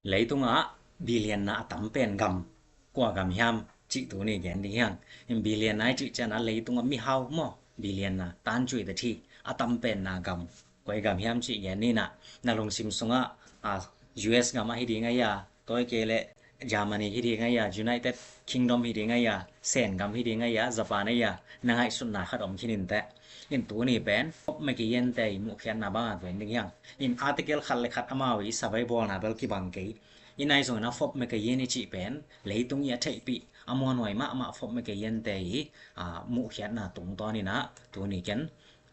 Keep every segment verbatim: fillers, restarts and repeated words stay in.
Leitungah billion-na a tam pen gam kua gam hiam cih tuni gen ding hiang. In billion-na i cih ciangin leitungah mihau maw, billion-na, tancui te thi a tam penna gam koi gam hiam cih gen ni na. Na lungsim sungah, a, U S gam ahi ding a, tua hi kei leh Germany hi ding a, United Kingdom hi ding a, Sen gam hi ding a, Japan a, na ngaihsutna khat om khin inteh. In tuni pen fop mekiyente i muhkhiatna bangah gen ding hiang. In article khat le khat amau i survey bawlna bel kibang kei. In ahi zongin a fop mekiyente i cih pen leitung i a theihpih a muanhuai mahmah fop mekiyente i, a, muhkhiatna tungtawn in a tuni ken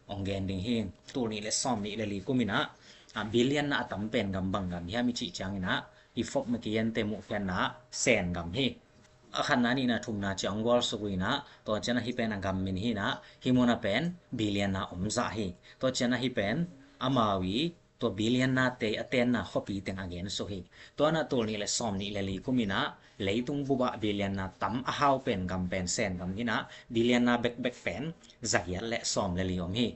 ong gen ding hi. Tul nih le sawm nih le li kum in a, a, billion-na a tam pen gam bang gam hiam i cih ciangin a, i fop mekiyente muhkhiatna Sen gam hi. A khatna, nihna, thumna ci-a ong gualsuk uh in a, tua ciang a hih pen a gam min hi in a, hih mun a pen billion-na om zah hi. Tua ciang a hih pen amau i tua billion-nate a tenna khuapi teng a gensuk hi. Tua in a tul nih le sawm nih le li kum in a leitung bup ah billion-na tam a hau pen gam pen Sen gam hi in a, billion-na bekbek pen zagiat le sawm le li om hi.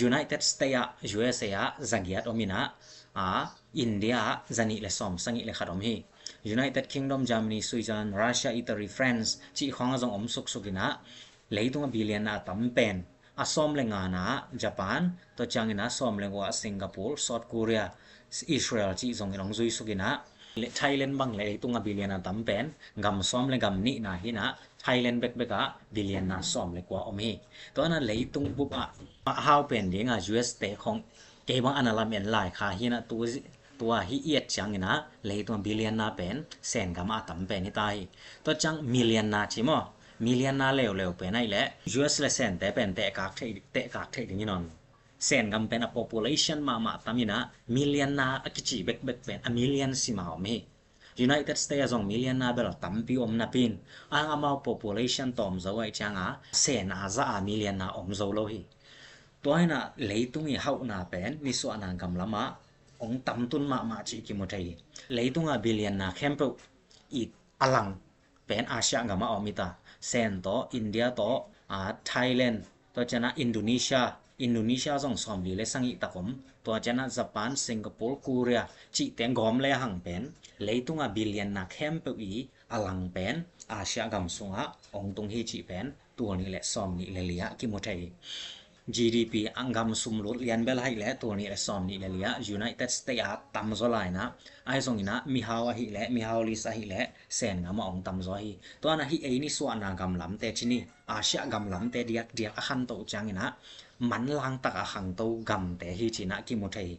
United States ah, U S A ah zagiat om in a, a, India ah zanih le sawm sagih le khat om hi. United Kingdom, Germany, Switzerland, Russia, Italy, France cih khawng a zong om suksuk in a, leitung a billion-na a tam pen a sawm le ngana ah Japan, tua ciangin a sawm le gua ah Singapore, South Korea, Israel cih zongin ong zuisuk in a, le Thailand bang leitung a billion-na a tam pen gam sawm le gam nihna hi in a, Thailand bekbek ah billion-na sawm le kua om hi. Tua in a leitung bup ah a hau pen ding a U S te khawng kei bang a na lam en lai kha hi in a, tu, tua hih i et ciangin a leitung a billion-na pen Sen gam a tam pen hi ta hi. Tua ciang million-na ci maw, million-na leuleu pen ahih leh U S le Sente pen tehkak theih, tehkak theih ding hi nawn lo. Sen gam pen a population mahmah tam in a, million-na a kici bekbek pen a million sim a om hi. United States ah zong million-na bel a tampi om napi in, a, amau population tawm zo ahih ciang a Sen a zah a million-na om zo lo hi. Tua hi in a leitung i hauhna pen nisuahna gam lam ah ong tamtun mahmah cih kimu thei hi. Leitung a billion-na khempeuh i a lang pen Asia gam ah om hi ta. Sen tawh, India tawh, a, Thailand, tua ciang a Indonesia, Indonesia zong sawmli le sagih tak om. Tua ciang a Japan, Singapore, Korea cihte gawm le hang pen leitung a billion-na khempeuh i a lang pen Asia gam sungah ong tung hi cih pen tul nih le sawm nih le li ah kimu thei hi. G D P a gam sum lut lian bel ahih leh tul nih le sawm nih le li ah United States a tam zaw lai in a, ahi zongin a mihau ahih leh, mihau list ahih leh Sen gam ah ong tam zaw hi. Tua in a hih ei nisuahna gam lamte ci ni, Asia gam lamte diakdiak a khanto uh ciangin a manlang tak a khangto gamte hi ci in a kimu thei hi.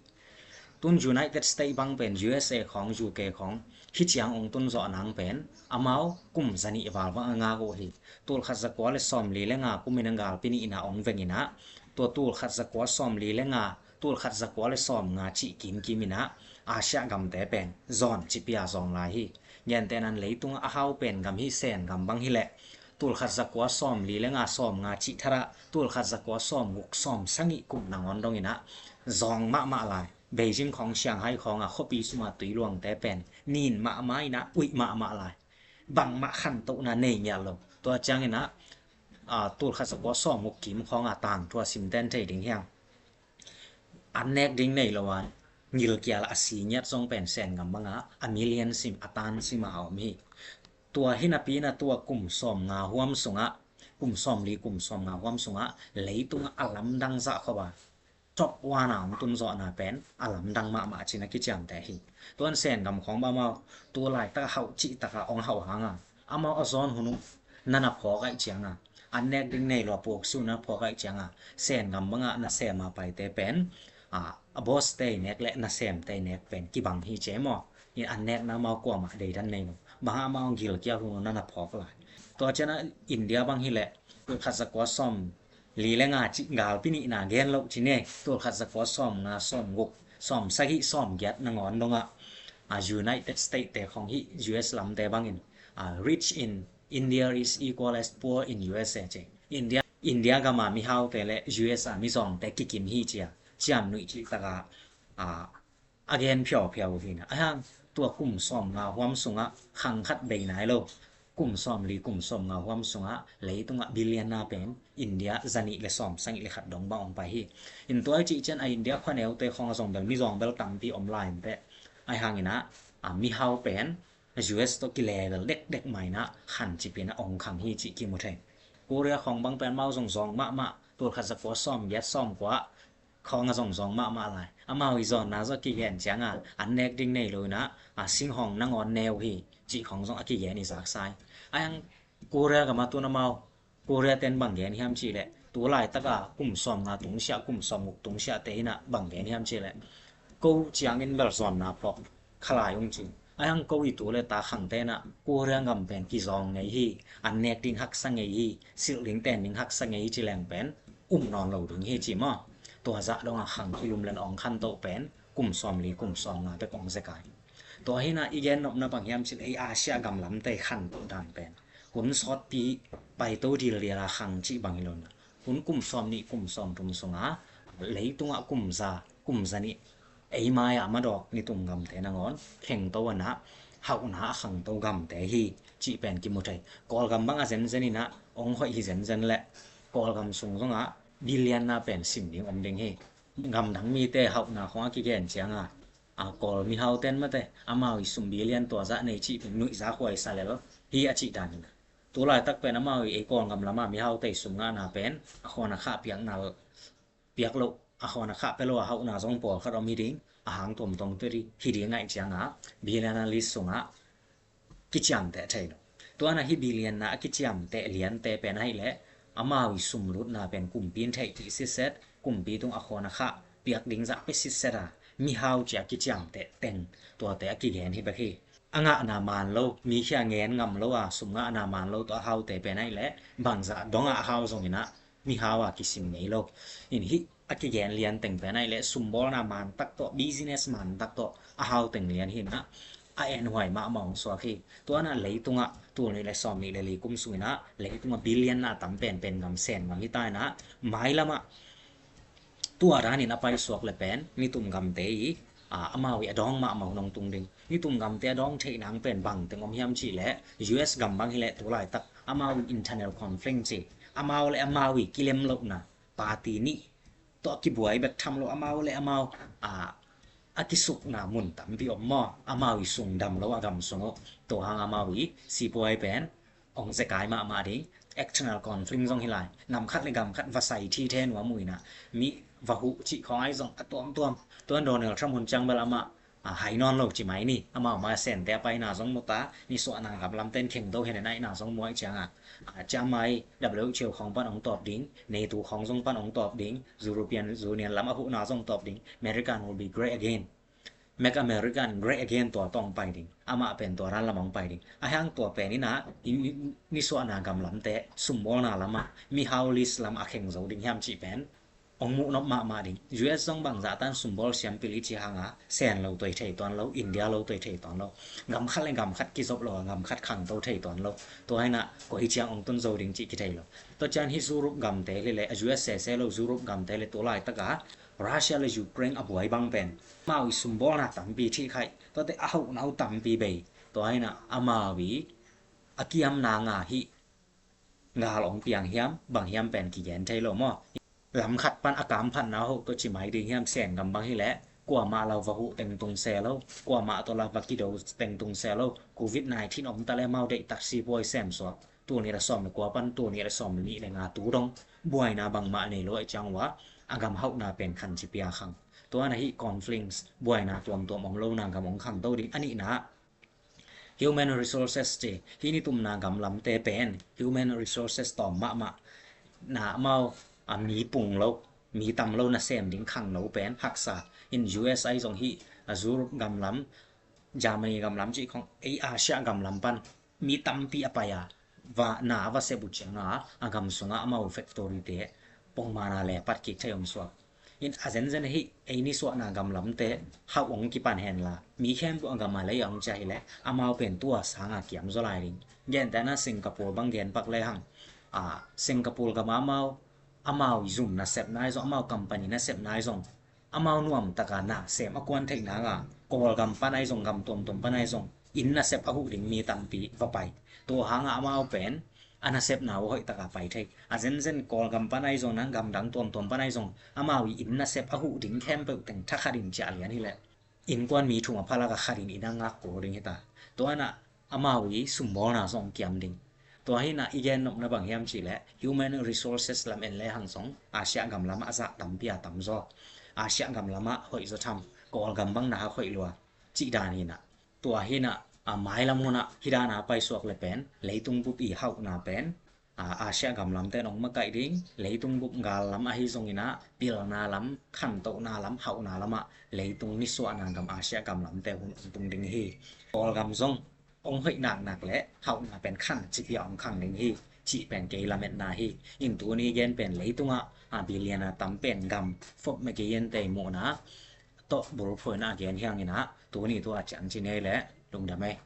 Tun United States bang pen U S A khawng, U K khawng hih ciang ong tun zawh nang pen amau kum zanih val bang a ngak uh hi. Tul khat za kua le sawmli le nga kum in a galpi nih in a ong veng in a, tua tul khat za kua sawmli le nga, tul khat za kua le sawmnga cih kimkim in a Asia gamte pen zawn ci pia zawn lai hi. Gentehna in leitung a hau pen gam hi Sen gam bang hi leh tul khat za kua sawmli le nga sawmnga cih thar ah tul khat za kua sawmguk sawmsagih kum nangawn dong in a zawng mahmah lai. Beijing khawng, Shanghai khawng a khuapi sung a tui luangte pen nin mahmah in a uih mahmah lai. Bangmah khantohna nei ngiat lo. Tua ciangin a, a, tul khat za kua sawmguk kim khawng a tangthu a simte in thei ding hiang. An nek ding nei lo a, ngilkial a si ngiat zong pen Sen gam bang a, a million sim, a tan sim a om hi. Tua hi napi in a tua kum sawmnga huam sungah, kum sawmli, kum sawmnga huam sungah leitung a lamdang zah khop a top one a ong tun zawhna pen a lamdang mahmah ci in a kiciamteh hi. Tua in Sen gam khawng bang amau tu laitak a hauh cihtak a ong hauh hang a, amau a zawn hun uh na na phawk ahih ciang a, an nek ding nei lo a puak su na phawk ahih ciang a, Sen gam bang a nasem a paite pen, a, a boss te i nek le nasemte i nek pen kibang hi ci maw. In an nekna amau kuamah deidan nei lo. Bang hang amau gilkial hun uh na na phawk lai. Tua ciang a India bang hi leh tul khat za kua sawm li le nga cih galpi nihna gen loh ci ne, tul khat za kua sawmnga, sawmguk, sawmsagih, sawmgiat nangawn dong ah, a, United States te khawng hih U S lamte bangin, a, rich in India is equal as poor in U S A ci. India, India gam a mihaute le U S a mizawngte kikim hi ci a, ciamnuih cihtak a, a, a gen phiauphiau uh hi na. Ahi hang tua kum sawmnga huam sungah khang khat bei nai lo, kum sawmli, kum sawmnga huam sungah leitungah billion-na pen India zanih le sawmsagih le khat dong bang ong pai hi. In tua i cih ciang a India khuaneute khawng a zong bel mizawng bel tampi om lai inteh. Ahi hangin a a, mihau pen US tawh kilevel dekdek mah in ah khan cipin ah ong khang hi cih kimu thei. Korea khawng bang pen amau zong zawng mahmah, tul khat za kua sawm giat sawm kua khawng a zong zawng mahmah lai. Amau i zawnna zong a kigen ciang a, an nek ding nei lo in ah, a, singhawng nangawn ne uh hi cih khawng zong a kigen i zaksa hi. Ahi hang Korea gam a tun amau, Korea ten bang gen hiam cih leh, tu laitak a kum sawmnga tungsiah, kum sawmguk tungsiah te in ah bang gen hiam cih leh, ko ciangin bel zawnna phawk kha lai ung ci. Ahi hang ko i tu le ta khangte in ah Korea gam pen kizawng ngei hi, an nek ding haksa ngei hi, silh ding ten ding haksa ngei hi ci leng pen um nawn lo ding hi ci maw. Tua zah dong a khang kilum leng ong khan toh pen kum sawmli, kum sawmnga bek ong zekai. Tua hi in ah i gen nopna bang hiam cih leh, ei Asia gam lamte khan toh dan pen hun sawtpi paito dildil a khang cih bang hi lo in ah, hun kum sawmnih, kum sawmthum sung a, leitungah kum za, kum za nih ei mai-ah madawk nitum gamte nangawn khengto in ah, hauhna a khangto gamte hi cih pen kimu thei. Kawlgam bang a zenzen in ah ong hoih hi zenzen leh, Kawlgam sung zong ah billion-na pen sim ding om ding hi. Gamdang mite hauhna khawng a kigen ciang a, a, Kawl mihau ten mate, amau i sum billion tua zah nei cih pen nuihza khuaisa lel hi a cih dan hi in ah. Tu laitak pen amau i ei Kawlgam lam a mihaute i sum ngahna pen a khawn a khah piakna piak loh, a khawn a khah pia lo a hauhna zong pawlkhat om hi ding, a hang tuamtuam tuah ding hi ding ahih ciang a, billion-na list sung ah kiciamteh thei lo. Tua in ah hih billion-na a kiciamteh liante pen ahih leh, amau i sumlutna pen kumpi in theih kik sitset, kumpi tung a khawn a khah piak ding zah pia sitset a, mihau ci a kiciamteh teng, tuate a kigen hi bek hi. A ngahna man lo, mi khia ngen ngam lo a sum ngahna man lo tawh a haute pen ahih leh, bangzah dong a hau zong in ah mihau a kisim ngei lo. In hih a kigen lian teng pen ahih leh, sumbawlna man tak tawh, business man tak tawh a hau teng lian hi in ah, a enhuai mahmah ong suak hi. Tua in ah leitungah tul nih le sawmnih le li kum sung in ah leitungah billion-na tam penpen gam, Sen gam hi ta in ah, mailam ah tua dan in a paisuak le pen nitum gamte i, a, amau i a dawng mahmah hun ong tung ding. Nitum gamte a dawng theih nang pen bang teng om hiam cih leh, US gam bang hi leh tu laitak amau i internal conflict ci, amau le amau i kilem lohna, party nih tawh a kibuai bek tham lo, amau le amau, a, a kisukna mun tampi om maw. Amau i sung dam lo a gam sung uh. Tua hang amau i sipuai pen ong zekai mahmah ding. External conflict zong hi lai. Gam khat le gam khat va sai thithe nuam uh in ah, mi va huh cih khawng ahi zong a tuamtuam. Tua Donald Trump hun ciang bel amah, a, hai nawn lo ci mai ni. Amau ma Sente a paina zong mu ta, nisuahna gam lamte in khengto hen in ahihna zong mu ahih ciang a, a, ciamai WHO khawng pan ong tawp ding, NATO khawng zong pan ong tawp ding, European Union lam a huhna zong tawp ding. American will be great again. Make American great again, tua tawh ong pai ding. Amah pen tua dan lam ong pai ding. Ahi hang tua pen in ah, i, i, nisuahna gam lamte, sumbawlna lam ah, mihau list lam a kheng zo ding hiam cih pen ong muh nop mahmah ding. US zong bangzah tan sumbawl siam pil i ci hang a, Sen lo toi thei tuan lo, India lo toi thei tuan lo. Gam khat le gam khat kizop lo a, gam khat khangto thei tuan lo. Tua hi in ah, koi ciang ong tun zo ding cih kithei lo. Tua ciang hih Europe gamte le le, a, US sese lo Europe gamte le tu laitak a Russia le Ukraine a buai bang pen, amau i sumbawlna tampi thih khai, tuate a hauhna uh tampi bei. Tua hi in ah amau i a kiamna nga hih gal ong piang hiam, bang hiam pen kigen thei lo maw. Lam khat pan a kamphatna uh tawh ci mai ding hiam, Sen gam bang hi leh, kuamah la va huh teng tung se lo, kuamah tawh la va kido teng tung se lo, Covid nineteen om ta le amau deihtak sipuai sem suak. Tul nih le sawm le kua pan tul nih le sawm le nih le nga tu dong buaina bangmah nei lo ahih ciang ua, a gam hauhna pen khan ci pia khang. Tua na hih conflicts, buaina tuamtuam om lona gam ong khangto ding. A nihna, human resources ci, hih nitumna gam lamte pen human resources tawm mahmah. Na amau, a, mi pung lo, mi tam lo nasem ding khangno pen haksa. In US ahi zong hih, a, Europe gam lam, Germany gam lam cih khong, ei Asia gam lam pan mi tampi a pai a, va, na a va sep uh ciang a, a gam sungah amau factory te pongman a le pat kik thei om suak. In a zenzen hih ei nisuahna gam lamte hauh ong kipan hen la, mi khempeuh a gam a lei a ong cia hi leh, amau pen tua sang a kiam zaw lai ding. Gentehna Singapore bang gen pak le hang, a, Singapore gam a amau, amau i zum nasepna ahi zong, amau company nasepna ahi zong, amau nuam taka na sem a kuan theih nang a, Kawlgam pan ahi zong, gam tuamtuam pan ahi zong, inn nasep a huh ding mi tampi va pai. Tua hang a amau pen a nasepna uh hoih taka pai thei. A zenzen Kawlgam pan ahi zong, nang gamdang tuamtuam pan ahi zong, amau i inn nasep a huh ding khempeuh teng thakhat in ciah lian hi leh, innkuan mi thum a phalak a khat in inn a ngak kul ding hi ta. Tua in ah amau i sumbawlna zong kiam ding. Tua hi in ah i gen nopna bang hiam cih leh human resources lam en le hang zong Asia gam lam ah a zah tampi a tam zaw. Asia gam lam ah hoih zaw tham, Kawlgam bang na hak hoih lua cih dan hi in ah. Tua hi in ah a mailam hun ah hih dan a paisuak le pen leitung bup i hauhna pen a, Asia gam lamte in hong makaih ding, leitung bup gal lam ahi zongin ah pilna lam, khantohna lam, hauhna lam ah leitung nisuahna gam Asia gam lamte hun hong tung ding hi. Kawlgam zong hong hoih naknak le hauhna pen khan cipia hong khang ding hi, cih pen kei lametna hi. In tuni gen pen leitung ah a billion a tam pen gam fop me kei en tei muhna tawh bulphuina gen hiangin ah tuni tua ciang ci nei le lungdam ei.